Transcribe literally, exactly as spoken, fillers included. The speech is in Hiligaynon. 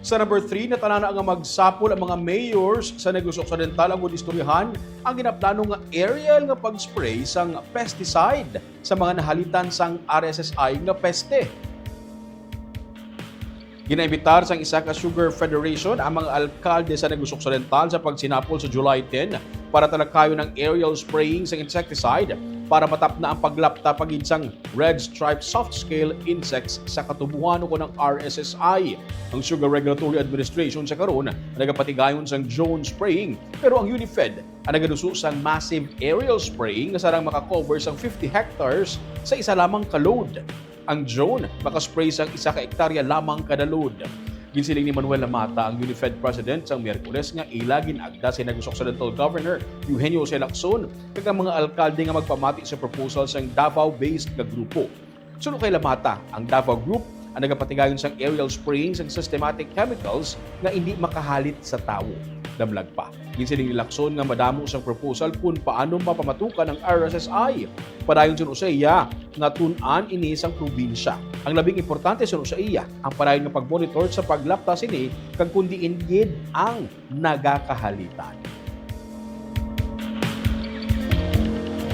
Sa number three, natalana nga magsapol ang mga mayors sa Negros Occidental agud istoryahan ang ginaplano nga aerial nga pag-spray sang pesticide sa mga nahalitan sang R S S I nga peste. Ginaimbitar sang isa ka Sugar Federation ang mga alkalde sa Negros Occidental sa pagsinapol sa July ten para talakayon ang aerial spraying sang insecticide para matapna ang paglapta pa gid sang red stripe soft scale insects sa katubuhan o ang R S S I. Ang Sugar Regulatory Administration sa karon ang nagapatigayon sang drone spraying, pero ang UNIFED ang nagaduso sang massive aerial spraying nga sarang maka-cover sang fifty hectares sa isa lamang ka load. Ang drone makaspray sang isa ka ektarya lamang kada load. Ginsiling ni Manuel Lamata, ang UNIFED President, sang Miyerkules nga ila gin-agda si Negros Occidental Governor Eugenio Jose Lacson kag ang mga alkalde nga magpamati sa proposal sang Davao-based nga grupo. Suno kay Lamata, ang Davao Group ang nagapatigayon sang aerial spraying sang systematic chemicals nga indi makahalit sa tawo. Damlag pa, ginsiling ni Lacson nga madamo sang proposal kon paano mapamatukan ang R S S I. Padayon suno sa iya nga tun-an ini sang probinsya. Ang labing importante suno sa iya ang padayon nga pagmonitor sa paglapta sini kag kon diin gid ang nagakahalitan.